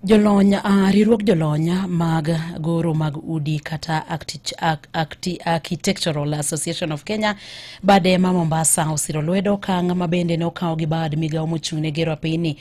Jolony, riwruog jolony mag goro mag udi kata Architectural Association of Kenya bade ma Mombasa osiro lwedo okang' ma bende ne okaw gi bad migawo mochung' ne gero apeyni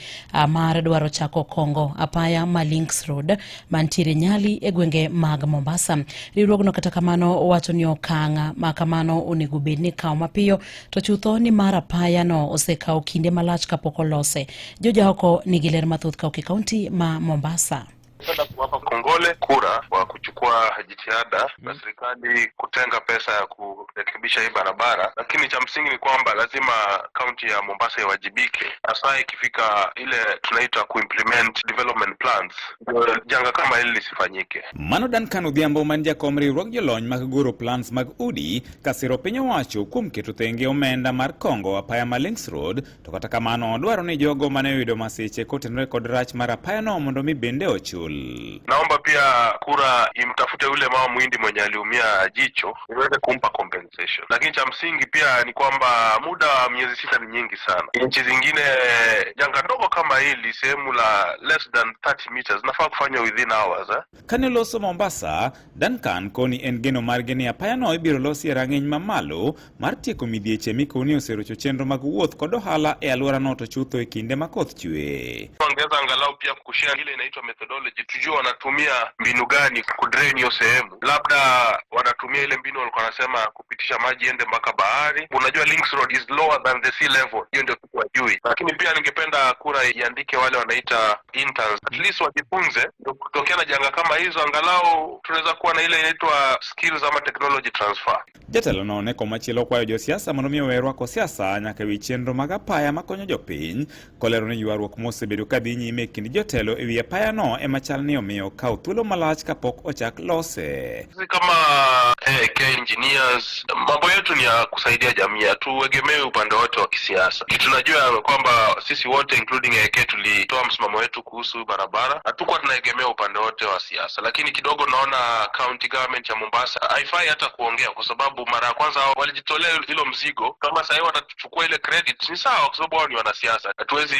mar dwaro chako kongo apaya ma Links Road mantiere Nyali e gwenge mag Mombasa. Riwruogno kata kamano wacho ni okang' ma kamano onego bed ni ikawo mapiyo to chutho ni mar apaya no osekawo kinde malach kapok olose. Jojaoko nigi ler mathoth ka ok e kaunti ma Mombasa. Napenda kuwapa kongole KURA kwa kuchukua jitihada na serikali kutenga pesa ya kurekebisha hii barabara, lakini cha msingi ni kwamba lazima kaunti ya Mombasa iwajibike, hasa ikifika ile tunaita kuimplement development plans, ndio janga kama hili lisifanyike. Mano Duncan Odhiambo man jakom riwruog jolony mag goro plans mag udi kasiro piny owacho kuom keto thenge omenda mar kongo apaya ma Links Road. To kata kamano dwaro ni jogo mane oyudo masiche kotenore kod rach mar apayano mondo mi bende ochul. Naomba pia KURA imtafute yule mama Muhindi mwenye aliumia jicho iweze kumpa compensation, lakini cha msingi pia ni kwamba muda wa miezi 6 ni nyingi sana. Nchi zingine janga ndogo kama hili, sehemu la less than 30 meters nafaa kufanywa within hours, eh? Kane oloso Mombasa, Duncan koni en geno margi ni apayano ibiro losi e rang'iny mamalo mar tieko midhieche mikoni oserocho chenro mag wuoth kod ohala e alworano to chutho e kinde ma koth chwe. Wangeweza angalau pia kushare ile inaitwa methodology, tujue wanatumia mbinu gani kudrain hiyo sehemu. Labda wanatumia ile mbinu walikuwa wanasema kupitisha maji ende mpaka bahari. Unajua Links Road is lower than the sea level, hiyo ndio kitu wajui. Lakini pia ningependa KURA iandike wale wanaita interns, at least wajifunze, ndio kutokea na janga kama hizo, angalau tunaweza kuwa na ile inaitwa skills ama technology transfer. Jatelo no ne komachielo kwayo josiasa mondo mi owe rwako siasa nyaka ewi chenro mag apaya makonyo jopiny, kolero ni ywaruok mosebedo kadhi nyime e kind jotelo ewi apayano ema chal ni omiyo okawo thuolo malach kapok ochak lose. Sisi kama AK engineers, mambo yetu ni ya kusaidia jamii, hatuegemei upande wote wa kisiasa. Kitu tunajua kwamba sisi wote including AK tulitoa msimamo wetu kuhusu barabara, hatukuwa tunaegemea upande wote wa siasa, lakini kidogo naona county government ya Mombasa haifai hata kuongea, kwa sababu mara ya kwanza walijitolea hilo mzigo. Kama sahii watachukua ile credit ni sawa, kwa sababu wao ni wanasiasa, hatuwezi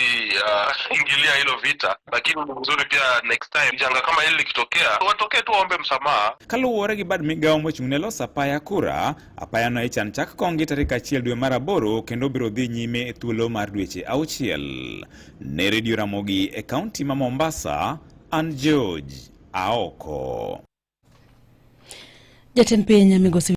ingilia hilo vita, lakini ni vizuri pia next time janga kama hili likitokea, watokee tu waombe msamaha. Kaluwore gi bad migawo mochung' ne loso apaya KURA, apayano ichan chak kongi tarik 1 dwe mar 8 kendo biro dhi nyime e thuolo mar dweche 6. Ne Radio Ramogi e kaunti ma Mombasa, an George Aoko. Jatend piny migosi